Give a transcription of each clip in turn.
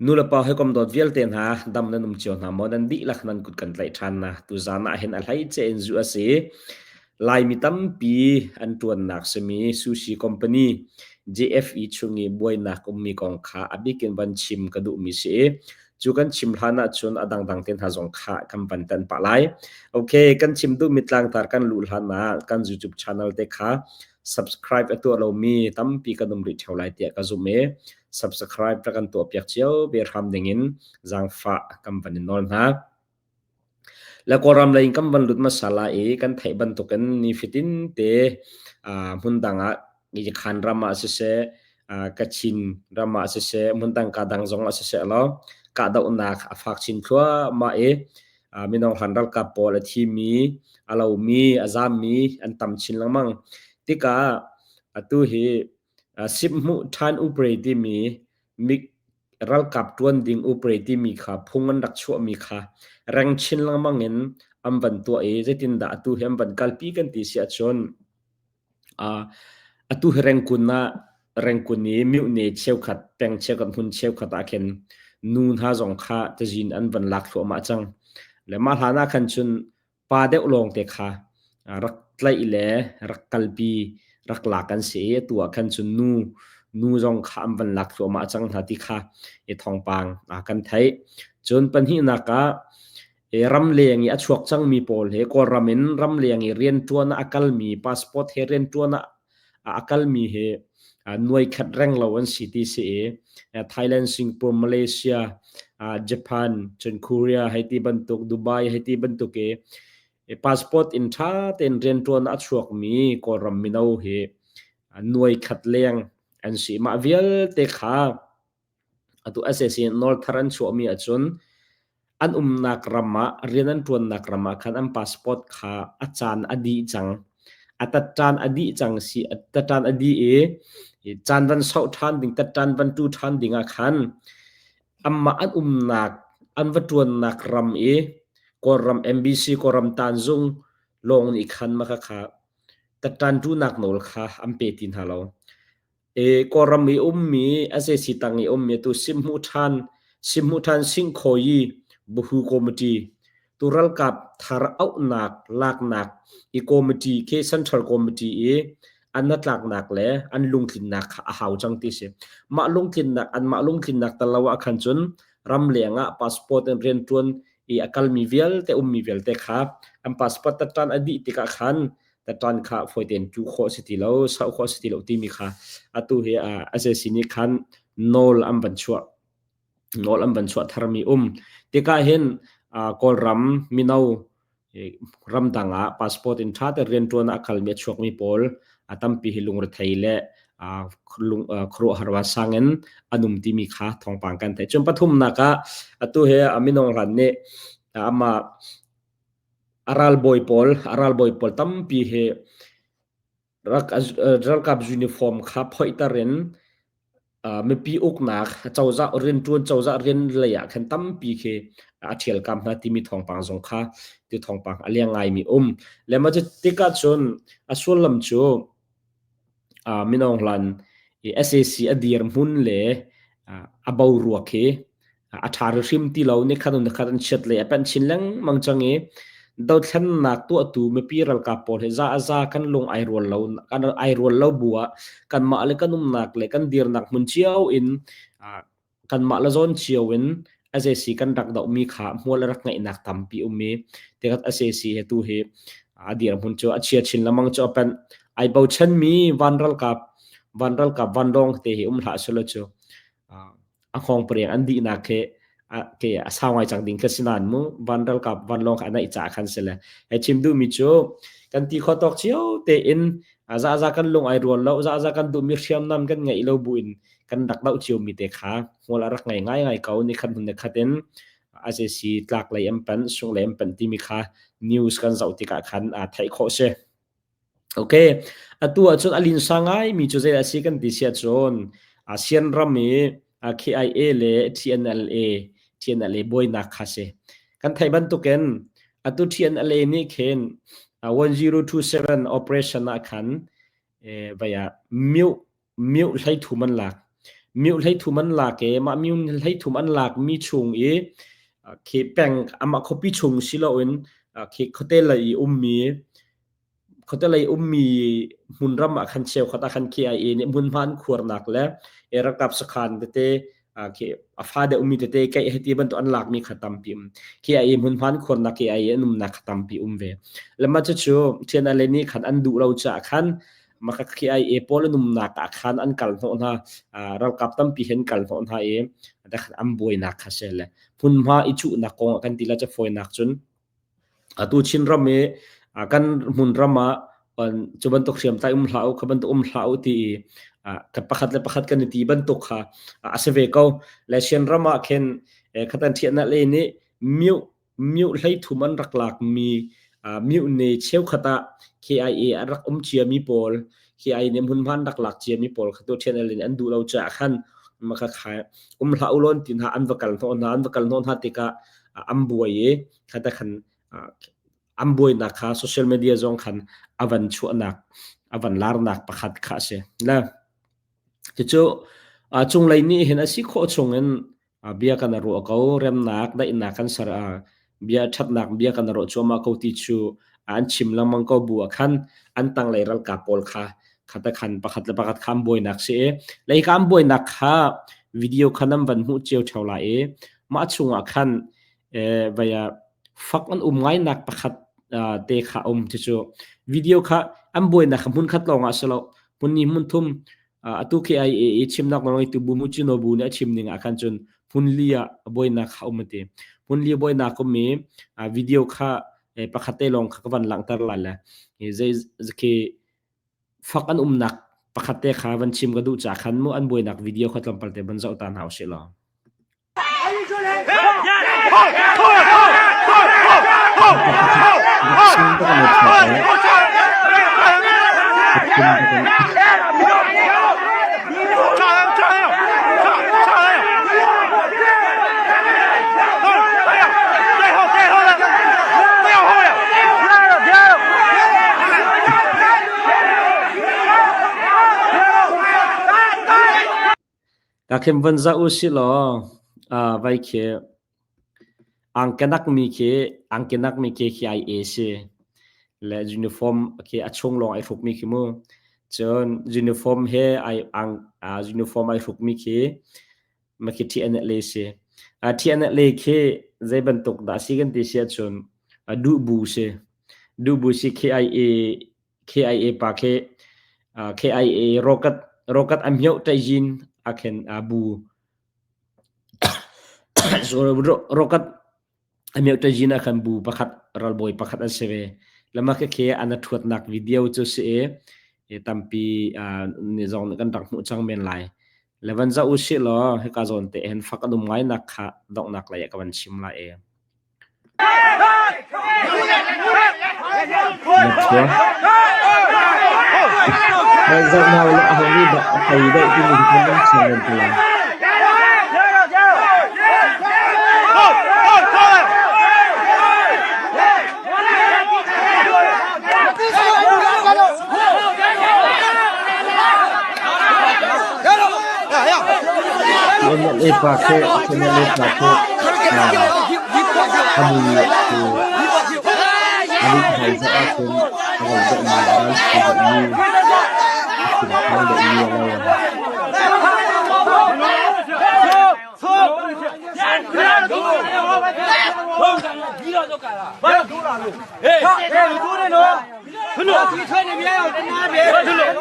Nulepa hawikom dawt vialte hna, dam nan um cio hna maw? Nan dihlak nan kut kan tlaih ṭhan na. Tuzaan ah hin a hleice in zu a si. Laimi tampi an ṭuannak simi sushi company JFE chung i buainak ummi kong kha a bik in van chim ka duhmi si i cu kan chim hlan ahcun a dangdang te hna zong kha kan van tan pah lai. Okay, kan chim duhmi tlangtar kan luh hlan ah kan YouTube channel te kha subscribe a tuah lomi tampi kan um rih ṭheo lai tiah ka zumh i subscribe rak kan tuahpiak cio ve hram dingin zaangfah kan van in nawl hna. Le Kawlram lei in kan van lut hmasa lai i kan theih bantukin nifatin te hmundang ah Khan ram ah siseh, Kachin ram ah siseh, hmundang ka dang zong ah siseh law kahdohnak a fak chin thluahmah i minung hlan ralkap pawl a thimi, a lomi, a zammi an tam chin lengmang. Tikah atu hi Sip-hmuh ṭhan upre timi ralkap ṭuan ding upre timi kha phung an rak chuahmi kha reng chin lengmang in an van tuah i zeitindah atu hi an van kalpi kan ti si ahcun atu hi Rengkun ah Rengkun i myohne cheukhat peng cheukhat hmun cheukhat ah khin nu hna zong kha cazin an van lak thluahmah cang. Le mah hlan ah khan cun pa deuh lawngte kha rak tlaih le rak kalpi rak lak an si i atu ah khan cun nu nu zong kha an van lak thluahmah cang hna ti kha i thawngpang kan theih. Cun pahnihnak ah ramleng i a chuak cangmi pawl he Kawlram in ramleng i rianṭuan ah a kalmi passport he rianṭuan ah a kalmi hi nuai khat reng lo an si ti si i Thailand, Singapore, Malaysia, Japan, cun Korea hei ti bantuk, Dubai hei ti bantuk i passport in ṭha tein rianṭuan a chuakmi Kawlram mino hi nuai khat leng an si. Mah vialte kha Atu sac nawl thar an chuahmi ahcun an umnak ram ah rian an ṭuannak ram ah khan an passport kha a caan a dih cang. A tatṭan a dih cang si a tatṭan a dih i caan van sauh ṭhan ding tatṭan van tu ṭhan ding ah khan anmah an umnak an va ṭuannak ram i Kawlram MBC Kawlram Tanzung lawng nih khan mah khakha tatṭan ṭunak nawl kha an pe ti hna lo. Kawlram i ummi sac tang i ummi tu Simhmuh ṭhan Simhmuh ṭhan Singkhawi Buhu Committee tu ralkap thar auhnak laknak i committee khi Central Committee i an hnatlaknak le an lungtlinnak kha a hau cang ti si. Mah lungtlinnak anmah lungtlinnak tal lo ah khan cun ramleng ah passport in rianṭuan i a kalmi vialte ummi vialte kha an passport tatṭan a dih tikah khan ṭan kha fawi tein tu khawh si ti lo sauh khawh si ti lo timi kha atu hi SAC nih khan nawl an van chuah nawl an van chuah tharmi um tikah hin Kawlram mino ramdang ah passport in ṭha te rianṭuan ah a kalmi a chuakmi pawl a tampi hi lungrethei le khuaruahhar vansang in an um timi kha thawngpang kan theih. Cun pathumnak ah atu hi minung hlan nih amah A ralbawi pawl, a ralbawi pawl tampi hi ralkap uniform kha phoihter in mipi uknak cozah rianṭuan cozah rian lei ah khan tampi khi a ṭhialkam hna timi thawngpang zong kha ti thawngpang a leng ngaimi um. Le mah cu tikah cun a sullam cu mino hlan i sac a dirhmun le a boruak hi a ṭha hrim ti lo nikhat in nikhat an chiat lei a panh chin lengmang cang i dothlennak tuahtu mipi ralkap pawl hi za a za kan lung ai rual lo kan ai rual lo bu ah kanmah le kan umnak le kan dirnak hmun cio in kanmah le zawn cio in sac kan rak dohmi kha hmual a rak ngeihnak tampi um i tikhat sac he tu hi a dirhmun cu a chia chin lengmang cu a panh ai bochanmi van ralkap van ralkap vanlawng te hi um hlah selaw cu a hngawng pariang an dihnak khi ke a sau ngai cang ding kha si nain mu van ralkap vanlawng kha a naih caah khan si le he chim duhmi cu kan ti kho tawk cio tein za za kan lung ai rual lo za za kan duhmi hriamnam kan ngeih lo buin kan rak doh ciomi te kha hmual a rak ngei ngai ngai ko ni khat hmun ni khat in SAC tlak lei an panh sung lei an panh timi kha news kan zoh tikah khan theih khawh si. Okay, atu ahcun a linsa ngaimi cu zei a si kan ti si ahcun ASEAN ram i KIA le TNLA TNLA buainak kha si. Kan theih bantukin atu TNLA nih khin 1027 operation ah khan vaya myu myu hlei thum an lak. Myo 13 an lak i mah myo 13 an lak mi chung i khi peng amah khuapi chung si loin khi khuate lei i ummi khuate lei ummi hmunram ah khan cheukhat ah khan KIA nih hmunhma an khuarnak le ralkap sakhan tete khi a fa deuh mi tete keih heti bantuk an lakmi kha tampi um. KIA hmunhma an khuarnak KIA an umnak kha tampi um ve. Le mah cucu TNLA nih khan an duh lo caah khan maka KIA pawl an umnak ah khan an kal hnawh hna ralkap tampi hin kal hnawh hna i khan an buainak kha se le hmunhma i cuhnak kong ah kan ti la ca fawinak cun atu Chinram i kan hmunram ah cu bantuk hriamtlai um hlah u kha bantuk um hlah u ti i pakhat le pakhat kan i ti bantuk kha a si ve ko le Chinram ah khin khatan thiahnak le nih myu myu 13 an rak lakmi myu ne cheukhat ah KIA a rak um ciami pawl KIA nih hmunhma an rak lak ciami pawl kha tu thian in an duh lo caah khan maka kha um hlah u lawn ti hna an va kal hnawh hna an va kal hnawh hna tikah an buai i khata khan an buainak kha social media zong khan a van chuahnak a van larnak pakhat kha a si le cucu cunglei nih hin a si khawh chungin bia kan ruah ko remnak daihnak kan ser bia ṭhatnak bia kan ruah cuahmah ko ti cu an chim lengmang ko bu ah khan an tanglei ralkap pawl kha khata khan pakhat le pakhat kha an buainak si i lei ka an buainak kha video kha nan van hmuh cio ṭheo lai i mah chungah khan vai fak an um ngainak pakhat te kha um cucu video kha an buainak kha hmun khat lawng ah si lo hmun ni hmun thum atu KIA chimnak nawlngeitu bu mu Chino bu nih a chim ning ah khan cun hmun li ah buainak kha um ati hmun li buainak um i video kha pakhat te lawng kha ka van langhter lai le zei khi fak an umnak pakhat te kha van chim ka duh ca khan mu an buainak video kha tlawmpal te van zoh ta hna usih law. Ka khin von zoh usih law vai khi angkenak mi khi angkenak mi khi KIA si le uniform khi a chung lawng ai hruk mi khi mu. Cun uniform he ai ang uniform ai hruk mi khi Makhi TNLA si. TNLA khi zei bantuk dah si kan ti si ahcun duhbu si. Duhbu si KIA KIA pa khi KIA rocket rocket a mioh ṭaihzin a khen a bu rocket a mioh ṭaihzin a khan bu pakhat ralbawi pakhat an si ve. Lama khi khi an a ṭhuatnak video cu si i tampi ni zong nih kan rak hmuh cang men lai. Le van zoh usih law hika zawn te hin fak an um ngainak kha donghnak lei ah ka van chim lai i. Zoh hna ulaw aho nih dah a tei deuh timi hi kan chim len te lai. TNLA pa khi TNLA pa khi a mui cu a mithmai zoh ahcun a rau deuhmi a ralṭha deuhmi a thinphang deuhmi a lo.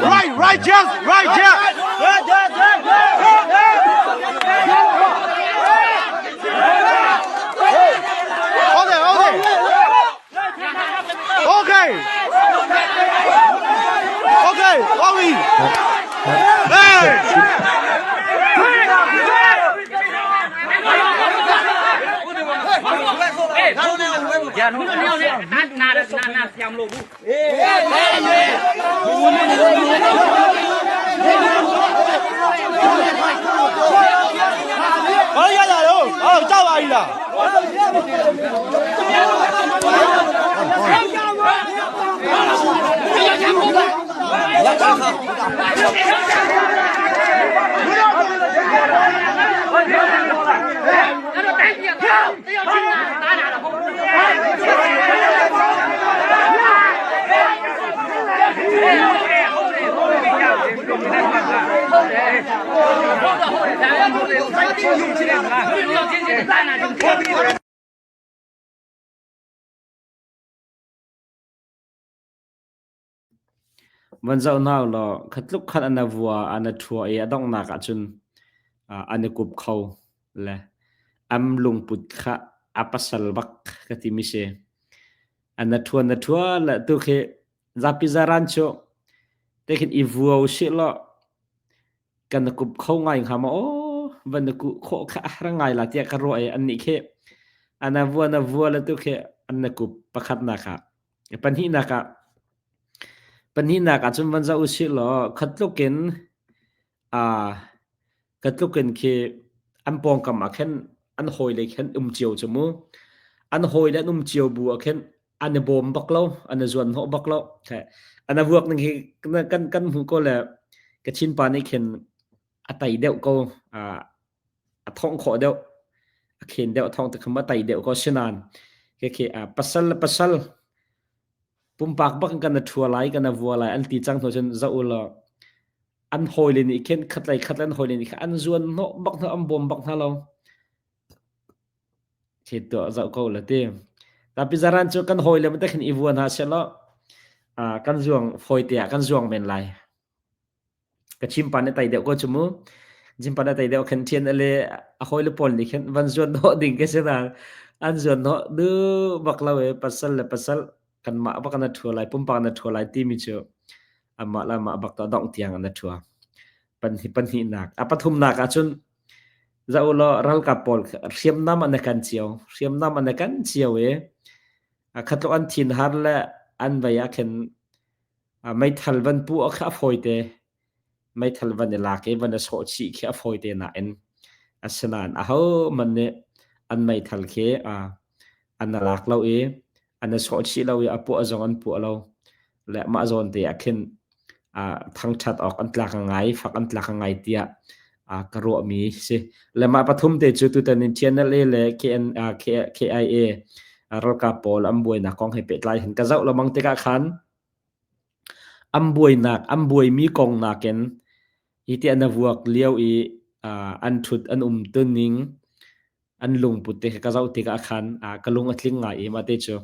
Right, right, Jeff, right, Jeff. Okay, okay. Okay. Okay, Ollie. Hey. ဘာရလာတော့အော်ကြောက်ပါ E လား Van zoh hna ulaw khatluk khan an vua an ṭhua i a donghnak ahcun an i kup kho le am lungput kha a pasal bak ka timi si. An ṭhua na ṭhua le tu khi zapi zaran cu te khin i vua usih law kan na kup kho ngai hnga maw aw van na kuh khawh kha a har ngai la tiah ka ruah i annih khi ana vua na vua le tu khi an na kup pakhatnak ah pahnihnak ah pahnihnak ah cun van zoh usih law khatluk in a khatluk in khi an pawngkam ah khin an hawile khin um cio cu mu an hawile an um cio bu ah khin an i bawm bak lo an i zuan hnawh bak lo an a vuak ning hi kan kan hmuh ko le ka chin pa nih khin a tai deuh ko a thong khawh deuh a khen deuh thong te kham a tai deuh ko sinan ke khi pasal le pasal pumpak bak kan a thua lai kan a vua lai an ti cang hnu cun za u law an hawile nih khin khatlei khat an hawile nih khan an zuan hnawh bak hna an bawm bak hna lo Thil tuah zoh ko la ti. Tapi zaran cu kan hawile te khin i vuan ha selaw kan zuang fawi te ah kan zuang men lai. Ka chimpa nih tai deuh ko cu mu. Chimpa nih tai deuh khin thian ale a hawile pawl nih khin van zuan hnawh ding ka si na. An zuan hnawh du bak lo e pasal le pasal kanmah bak na thua lai pumpak na thua lai timi cu amah le amah bak ta dongh tiang an thua. Pan hi pahnihnak a pathumnak ahcun Zoh ulaw ralkap pawl hriamnam an i kan cio. Hriamnam an i kan cio i khatluk an thinhar le an vei ah khin meithal van puh kha a fawite. Meithal van i lak i van i sawh chih khi a fawite nain asinain ahohmanh nih an meithal khi an i lak lo i an i sawh chih lo i a puah zong an puah lo. Le mah zawn te ah khin thangṭhat awk an tlak ngai, fak an tlak ngai tiah ka ruahmi si. Le mah pathum te cu tutan in TNLA le KN, KIA ralkap pawl an buainak kong he pehtlai hin ka zoh lengmang tikah khan an buainak, an buaimi kong nakin hi ti an vuak lio i an ṭhut an um tuning an lungput te ka zoh tikah khan ka lung a tling ngai i mah te cu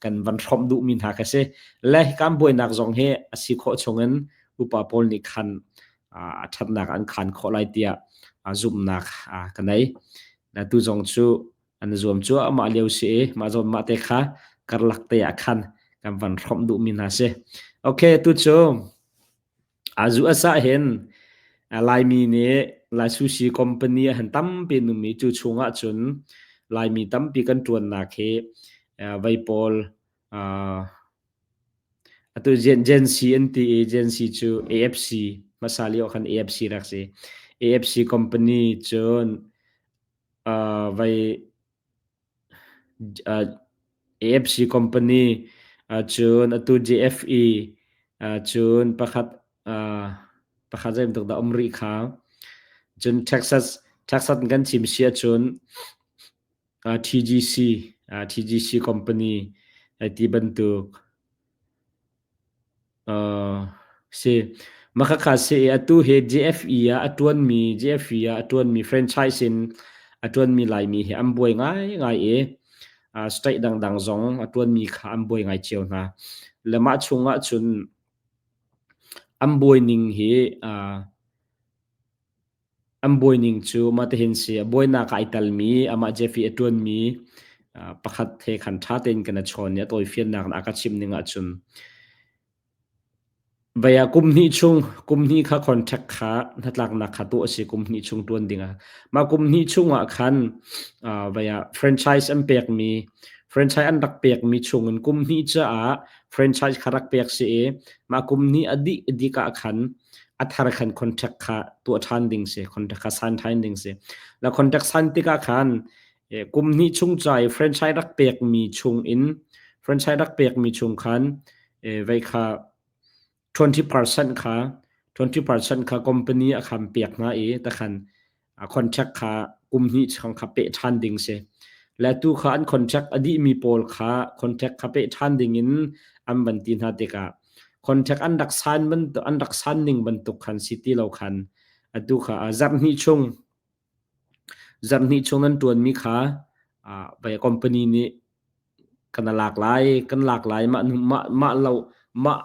kan van hrawmh duhmi hna ka si. Le kan buainak zong hi a si khawh chungin upa pawl nih khan a ṭhatnak an khan khawh lai tiah zumhnak ka nei. Tu zong cu an zuam cu amah lio si i mah zawn mah te kha karlak te ah khan kan van hrawmh duhmi hna si. Okay, tu cu US ahhin Laimi nih Lai Sushi company ah tampi an um i cu chungah cun Laimi tampi kan ṭuannak hi vei pawl atu Gen C an ti i Gen C cu AFC hmasa lio ah khan AFC rak si. AFC company cun vei AFC company cun atu JFE cun pakhat pakhat zeibantuk dah um rih kha. Cun Texas Texas kan chim si ahcun TGC TGC company ti bantuk Si. Mah khakha si i atu hi JFE ah a ṭuanmi JFE ah a ṭuanmi franchise in a ṭuanmi Laimi hi an buai ngaingai i state dangdang zong a ṭuanmi kha an buai ngai cio hna. Le mah chung ahcun an buai ning hi An bawining cu mah tihin si. A bawinak ah ai telmi, amah Jeffy a ṭuanmi pakhat he khan ṭha tein kan i chawn i a tawifiannak in a ka chimh ning ahcun vei ah kum hnih chung, kum hnih kha contract kha hnatlaknak kha tuah a si kum hnih chung ṭuan ding ah. Mah kum hnih chung ah khan vei ah franchise an pekmi. Franchise an rak pekmi chungin kum hnih caah franchise kha rak pek si i mah kum hnih a dih dik ah khan a thar khan contract kha tuah ṭhan ding si, contract kha sign ṭhan ding si. La contract sign tikah khan kum hnih chung ca i franchise rak pekmi chung in franchise rak pekmi chung khan vei kha 20% kha 20% kha company a khan pek hna i takhan contract kha kum hnih chung kha peh ṭhan ding si. Le tu kha an contract a dihmi pawl kha contract kha peh ṭhan ding in an van ti hna tikah contract an rak sign bantuk an rak sign ning bantuk khan si ti lo khan atu kha zarh hnih chung zarh hnih chung nan ṭuanmi kha company nih kan lak lai kan lak lai mah mah mah lo mah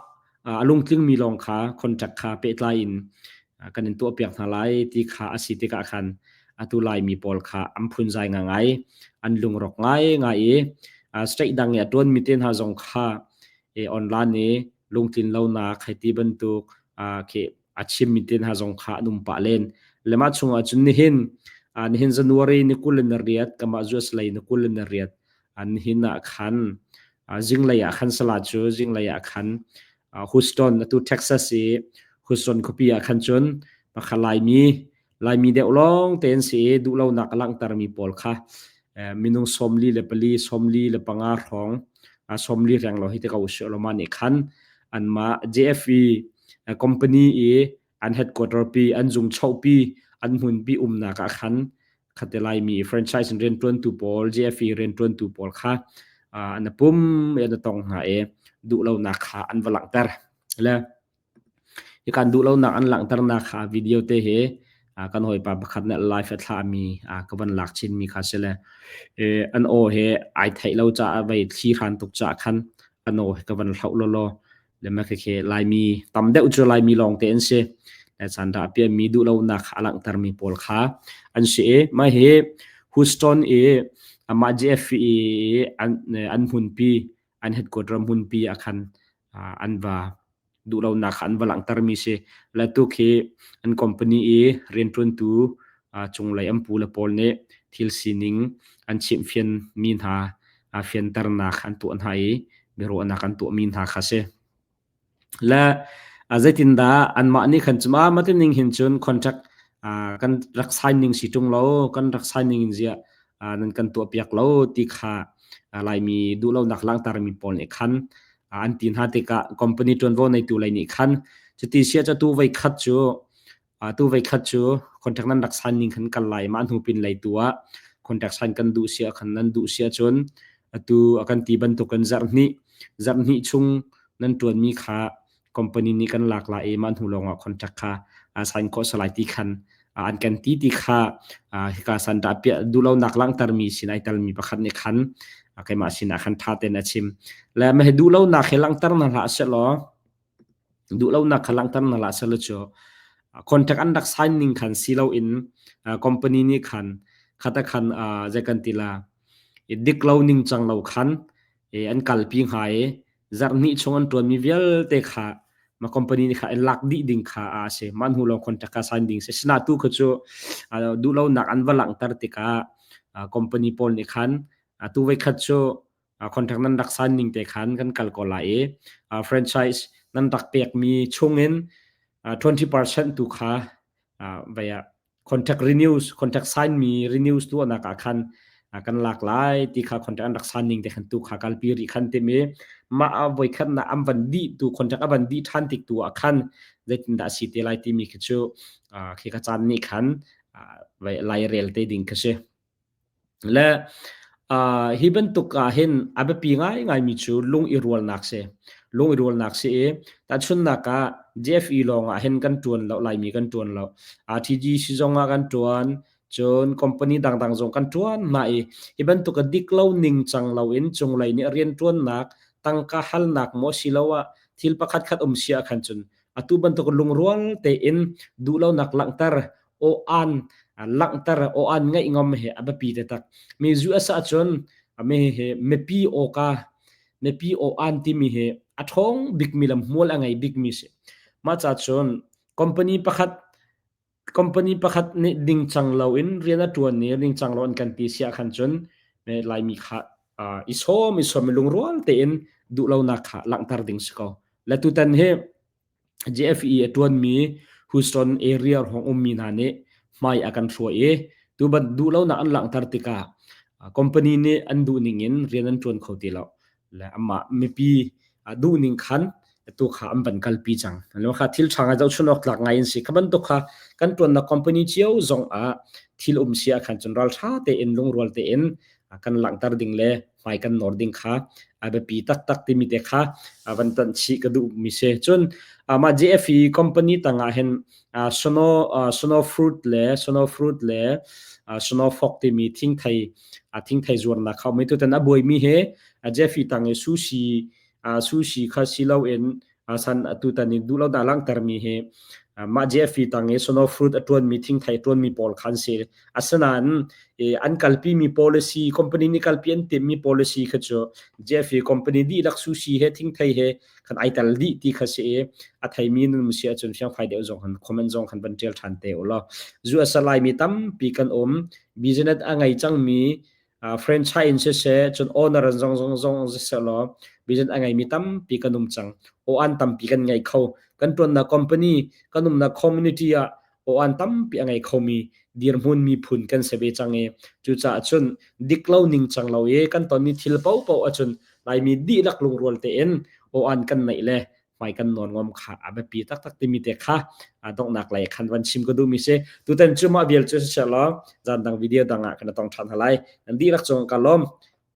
a lungtlingmi lawng kha contract kha pehtlai in kan in tuahpiak hna lai ti kha a si tikah khan atu Laimi pawl kha an phunzai ngai an lungrawk ngai ngai i state dang i a ṭuanmi te hna zong kha online i lungtlin lonak hei ti bantuk khi a chimmi te hna zong kha an um pah len. Le mah chungah cun nihin nihin January ni 28 kamah US lei ni 28 nihin ah khan zinglei ah khan sala cu zinglei ah khan Houston atu Texas i Houston khuapi ah khan cun pakhat Laimi Laimi deuh lawng tein si i duhlonak a langhtermi pawl kha minung 44 45 hrawng 40 reng lo hi te ko usih law mah nih khan anmah JFE company i an headquarter pi an zung chohpi an hmunpi umnak ah khan khate Laimi franchise in rianṭuantu pawl JFE rianṭuantu pawl kha an pum an tong hna i duhlonak kha an va langhter le Hi kan duhlonak an langhternak kha video te hi kan hawipa pakhat nih live a thlahmi ka van lak chinmi kha si le an aw he ai theih lo caah vei thli hran tuk caah khan an aw he ka van hloh lawlaw. Le mah khikhi Laimi tam deuh cu Laimi lawng te an si. Le caan dah pianmi duhlonak a langhtermi pawl kha an si i mah hi Houston i amah JFE i an hmunpi an headquarter hmunpi ah khan an va duhlonak kha an va langhtermi si. Le tu khi an company i rianṭuantu cunglei an pu le pawl nih thil sining an chimhfian mi hna fianternak an tuah hna i biaruahnak an tuahmi hna kha si. Le zeitindah anmah nih khan cuma mati ning hin cun contract kan rak sign ning si ṭung lo, kan rak sign ning in ziah nan kan tuahpiak lo ti kha Laimi duhlonak langhtermi pawl nih khan an ti hna tikah company ṭuanvo neitu lei nih khan cuti sia cu tu voi khat cu tu voi khat cu contract nan rak sign ning khan kal lai mah hnu pin lei tu ah contract sign kan duh sia khan nan duh sia cun atu a kan ti bantukin zarh hnih zarh hnih chung nan ṭuanmi kha company nih kan lak lai i mah hnu lawngah contract kha sign khawh salai ti khan an kan ti ti kha hika san dah piah duhlonak langhtermi sin ai telmi pakhat nih khan keimah sinah khan tha tein a chim le mah hi duhlonak hi langhter na hlah sehlaw duhlonak kha langhter na hlah sehlaw cu contract an rak sign ning khan si loin company nih khan khata khan zei kan ti la dik lo ning cang lo khan an kalpi hnga i zarh hnih chung an ṭuanmi vialte kha ma company nih kha in lak dih ding kha a si. Mah hnu lawng contract kha sign ding si. Sina tu kha cu duhlonak an va langhter tikah company pawl nih khan tu voi khat cu contract nan rak sign ning te khan kan kal ko lai i franchise nan rak pekmi chungin 20% tu kha vai ah contract renews contract sign mi renews tuahnak ah khan kan lak lai ti kha contract an rak sign ning te khan tu kha kalpi rih khan timi mah voi khat na am van dih tu contract a van dih than tik tu ah khan zeitindah si te lai timi khi cu khi ka caan nih khan lai rel te ding kha si. Le hi bantuk ah hin a biapi ngaingaimi cu lung i rualnak si. Lung i rualnak si i tahchunhnak ah JFE lawng ah hin kan ṭuan lo, Laimi kan ṭuan lo. RTGC zong ah kan ṭuan, cun company dangdang zong kan ṭuan hna i hi bantuk a dik lo ningcang loin cunglei nih rianṭuannak, tangka halnak maw siloah thil pakhat khat um si ahkhan cun atu bantuk lungrual tein duhlonak langhter aw-an langhter aw-an ngaih ngam hi a biapi taktak. Mi US ahcun mi hi mipi awka mipi aw-an timi hi a ṭhawng bikmi le hmual a ngei bikmi si. Mah ca cun company pakhat company pakhat nih ningcang loin rian a ṭuan i ningcang lo an kan ti si ahkhan cun Laimi kha I sawm i sawm i lungrual tein duhlonak kha langhter ding si ko. Le tutan hi JFE a ṭuanmi Houston area hrawng ummi hna nih hmai a kan hruai i tu ban duhlonak an langhter tikah company nih an duh ning in rian an ṭuan kho ti lo. Le amah mipi duh ning khan tu kha an van kalpi cang. Lo kha thil ṭha ngai zohchun awk tlak ngai in si. Kha bantuk kha kan ṭuannak company cio zong ah thil um si ah khan cun ralṭha tein lungrual tein kan langhter ding le hmai kan nawr ding kha a biapi taktak timi te kha van tanh chih ka duh mi si. Cun mah JFE company tangah hin Sono Sono Fruit le Sono Fruit le Sono Fok timi thingthei thingthei zuarnak kha um i tutan a buaimi he JFE tang i sushi sushi kha si loin san tutan in duhlo dah langhtermi hi mah JFE tang i Sono Fruit a ṭuanmi thingthei a ṭuanmi pawl kha an si. Asinain an kalpimi policy company nih kalpi an timhmi policy kha cu JFE company dihlak sushi he thingthei he khan ai tel dih ti kha si i a theimi nan si ahcun fiangfai deuh zong khan comment zong khan van ṭial ṭhan te u law. US a Laimi tampi kan um business a ngei cangmi franchise in siseh cun owner in zong zong zong siseh law business a ngeimi tampi kan um cang. Aw-an tampi kan ngei kho. Kan ṭuannak company, kan umnak community ah aw-an tampi a ngei khomi dirhmun miphun kan si ve cang i cucaah cun dik lo ning cang lo i kan tonmi thil paohpaoh ahcun Laimi dihlak lungrual tein aw-an kan neih le hmai kan nawn ngom kha a biapi taktak timi te kha donghnak lei khan van chim ka duhmi si. Tutan cu mah vial cu si law zan dang video dang ah kan tong ṭhan halai. Nan dihlak cung ka lawm.